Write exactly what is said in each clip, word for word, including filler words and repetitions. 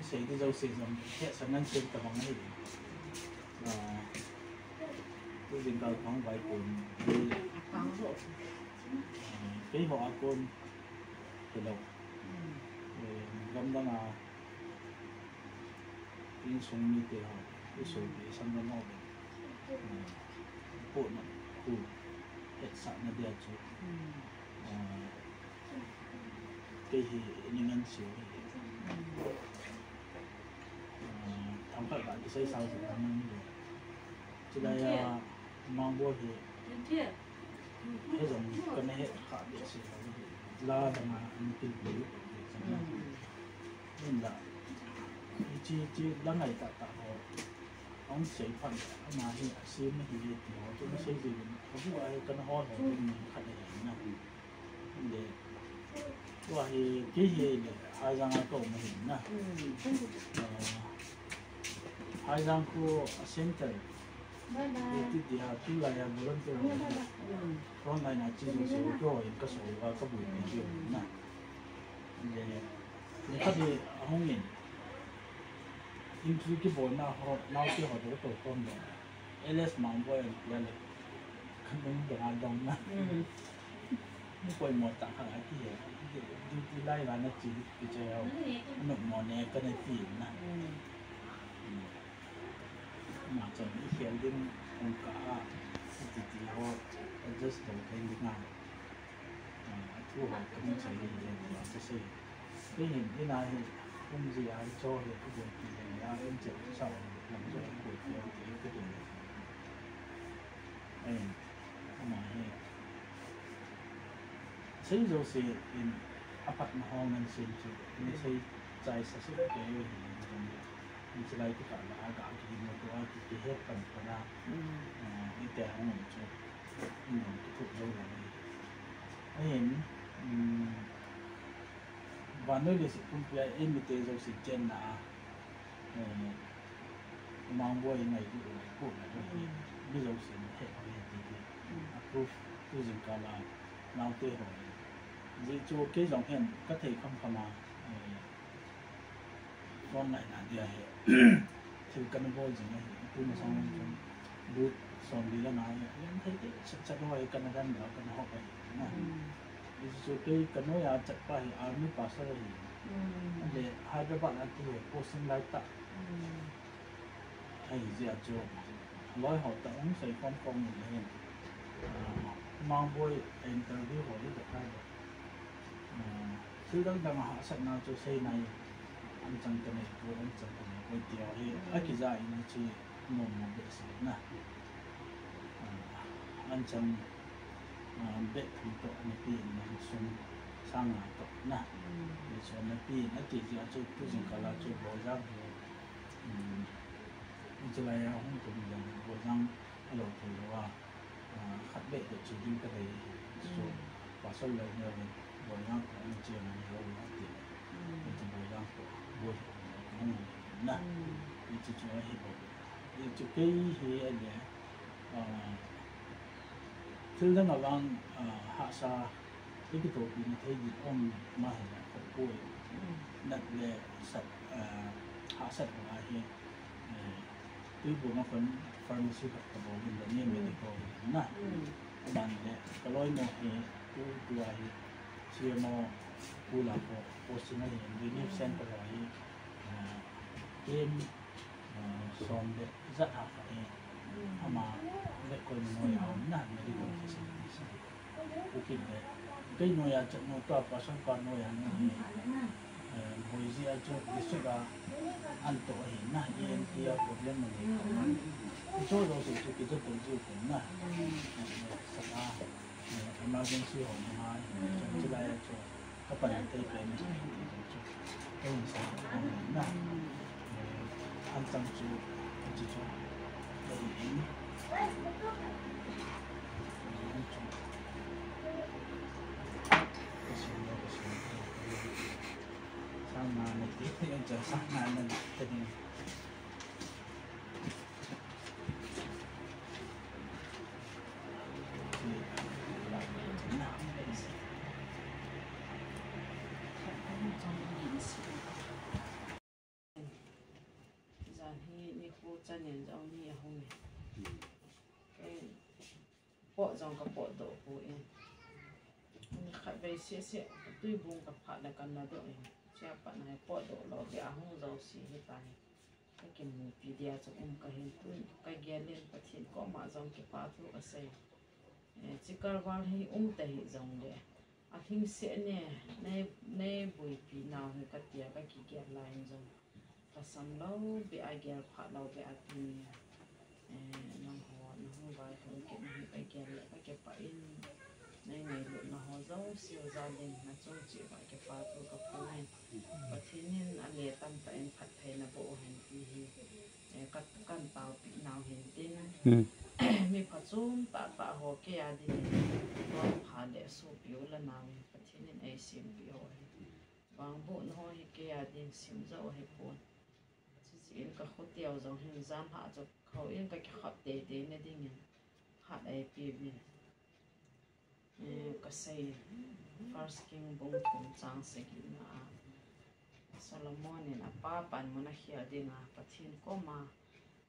Sei di jouse jong, hetsahna sei tabang ahi. Ah, tu jingkah khang vai kon. Ah, keiho a kon. Hello. Eh, gamdang a, insung mite ho, isopi, isanggam ho. Eh, pohna, pu, hetsahna dia chu. Ah, Kei hi, ni ngan siu hi. Ah, themkhat ka kisei sao si ta ngan le. Chulai a, Mangboi hi. Hijong kana het kha behseh hi. La dang a, an pil pil. Hinla. Hiche, hiche, la ngai tahtah ho. Ahung sei phat le, ama hi, asem na hi le ti ho. Chu na sei ji le. Abu a hi kana hol ho. Chu ni khat le na. Le, tua hi, kei hi le, Haijang a ka um ahi na. Ah, Haijang khu a center. Ti, ti, ti ha, tulai a volunteer ho na. Front line a chi jo se ko in ka so ka, ka bui ni jo na. Le, ni khat hi ahung in. Entry kibolna ho, naote ho to ko khom le. L S Mangboi an tia le. Kan dong dong a dong na. Ni poimo tah khat ahi e. Duty lai vang a chi, kiche ho. Nommo ne kana ti na. Ama chun ikhel ding kong kah a, iti ti ho, adjust to thei ding a. Ah, athu ho kahin sei le, kasei. Kei hin, ina hi, kum ji a, icho hi, kubol pi le, a, in che, sa, lam jo, kubol pi, ti, kudun. Ahin, ama hi. Sei jouse in aphatna ho ngan sei chu, ni sei chai sa su ke hi ni jong le. Ni chulai tu ka la ga ki mo to a ki ki het pan pan a. Eh, ite hung chu. Ni jong ki thu jo la ni. Ahin, um, vannoi leiset pumpi a eimite jouse chenna a. Eh, Mangboi ngailut u, ngailut u, mi jousen he, he, he, he. Approve, tu jingkah a, naote ho. Hijeh chun kei jong hin, ka thei kham kham a, eh, phone ngaina dia hi. Thil kana bol jing ahi, tu masang jong, bu, som li la ngai, yan thei te, chat, chat ho, kana dan da, kana hop ahi, na. Hijeh chun kei ka noiya chatpa hi army pastor ahi. Ahile Hyderabad a ti hi posting lai tah. Ahijeh chun loi ho tah hung sei khom khom in ahin. Ah, Mangboi interview ho hi ka kai. Ah, thil dang dang a hahsatna chu sei nai. An chang ka nei poi, an chang ka nei poi ti ho hi. Akija in chu. Nom mo behseh na. Ah, an chang, ah, beh thum toh ana pe in na, sum sang nga toh na. Ni chu ana pe in ati jeh a chu tu jingkah a chu Boijang hi, um, chulai a hung tum jong Boijang alo thei lou a. Ah, khat beh beh chu ding ka dei. So, pastor lai ni a Boijang ko ani che mani lou ati. Ni chu Boijang ko, Boi ko, na. Ni chu chu ahi bou. Ni chu kei hi ahile, ah, thil dang a vang, ah, hahsa, i kitohpi na thei ding um ma hi la ko poi. Nat le sat, ah, hahsat ho ahi. Eh, tuibuh ma kon pharmacy khat ka bol in, le ni medical na. Aban le, ka loinu hi, tu, tua hi, C M O, pu la ko, posting ahi, relief center a hi, eh, kem, eh, som le, jat ha kha hi, ama, le koi mo ya, na, medical facilities. Ukit le. Kei noiya chat nu tua pastor pa noiya nu hi. Eh, Boijang a chu district a an toh ahi na, E N T a problem ahi. Chu jouse chu kijo to ju ko na. Eh, sanga, eh, emergency ho na. Chu lai chu. Ka pan tei pen ni chu. Kei sa ko na. Eh, an chang chu, chu chu. Kei ni. An chu. Ka sin lo, ka sin lo. Sang na na ti, an chang sang na na ti. Chanin jong ni ahung e. Kei pot jong ka potdoh poi. Khatvei seh seh, tui bung ka phah le ka nadoh in. Chia pat na hi potdoh lou beh a hung jouse hitai. Ka kimupi dia chu um ka hin tun, ka gel in Pathen koma jong kipa thu ka sei. Eh, chikal val hi um ta hih jongle, alhingset ne, nei, nei boipi nau hi ka tia ka kigel lai in jong. Ka sam lou beh a gel phah lou beh a tuni a, eh, nangho, nahung vailhung kit na hi ka gel le ka kipah in, nei ngailutna ho jouse jal in nachung cheh uva kipa thu ka phong in. Pathen in ale tamtah in phattheina boh hen ti hi, eh, ka, kan taopi nau hin tin. Hmm. Mi phachom tahtah ho kei a dingin, don pha le sopi u la nau hin Pathen in eisempeh ho hi. Vangbohna ho hi kei a din sim jou ahipon. Chuche in ka khoteu jong hin janlhah chu khou in ka kikhap teitei na dingin hat eipeuvin. Eh, ka sei, First King bung thum chang sagi na a, Solomon in apa panmun akhel dinga Pathen koma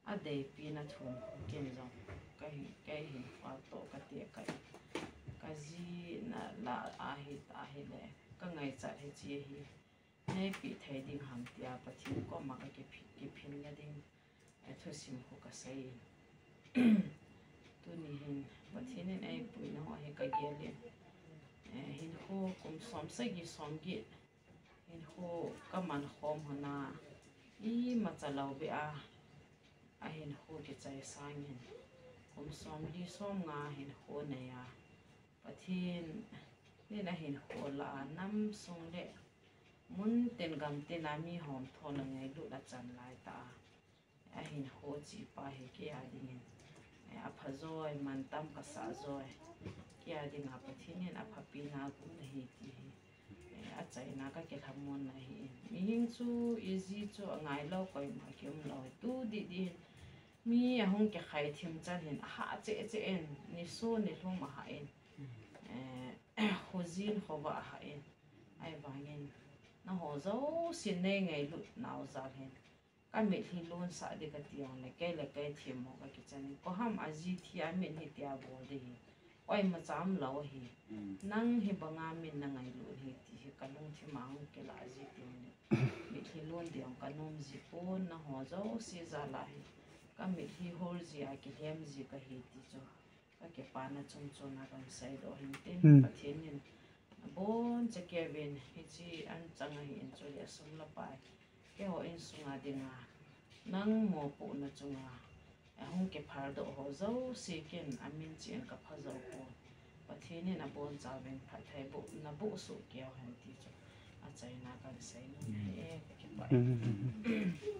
adeipina thum ken jong ka hi, kei hin phaltoh ka tekah in, ka ji na lah ahi, ahile ka ngaichat hiche hi neipeh thei ding ham tia Pathen koma ka kiphi-, kiphinna ding, eh, thusim khu ka sei in. Tuni hin Pathen in eipuina ho hi ka gel in, eh, hinkho kum som sagi som get hinkho ka man khom hon a, imacha lou beh a, ahinkho kichai sangin, kum somli somnga hinkho nei a, Pathen in ahinkho lah a, nam sung le mun tin gam tin a mi homtho na ngailut achan lai tah a, ahinkho chepa hi kei a dingin, eh, apha joi, mantam kasah joi, kei a dinga Pathen in aphapi na gu na hi ti hi, eh, achaina ka kilhamon na hi. Mihing chu, iji chu angai lou koima kium lou hi. Tu didi hin mi ahung kikhai thim chan hin ahah cheh cheh in, niso nilhum ahah in, eh, khojin khovah ahah in, ahivangin, nangho jousen nei ngailut nau jal hin ka mitlhi lonsah ding kati jongle, kei le kei themmo ka kichan in, koi ham aji thi a mitlhi tia bol ding hi, koimacha umlou ahi. Mm. Nang hibanga min na ngailut hi ti hi ka lungthim a hung kilah ji teng le, mitlhi lon ding ka nom ji pon, nangho jouse jal a hi ka mitlhi hol ji a kilhem ji ka hi ti chu ka kipana chungchon a kan seidoh hin tin. Hmm. Pathen in aboncha kei uvin, hiche an chang ahin chule sum le pai, keiho insunga dinga nang mopohna chunga ahung kiphaldoh ho jouse ken amin chen ka pha jou pon. Pathen in abonchauvin phattheibohna boh soh keiu hen ti chu achaina kan seinom e, ka kipah e. Hmm.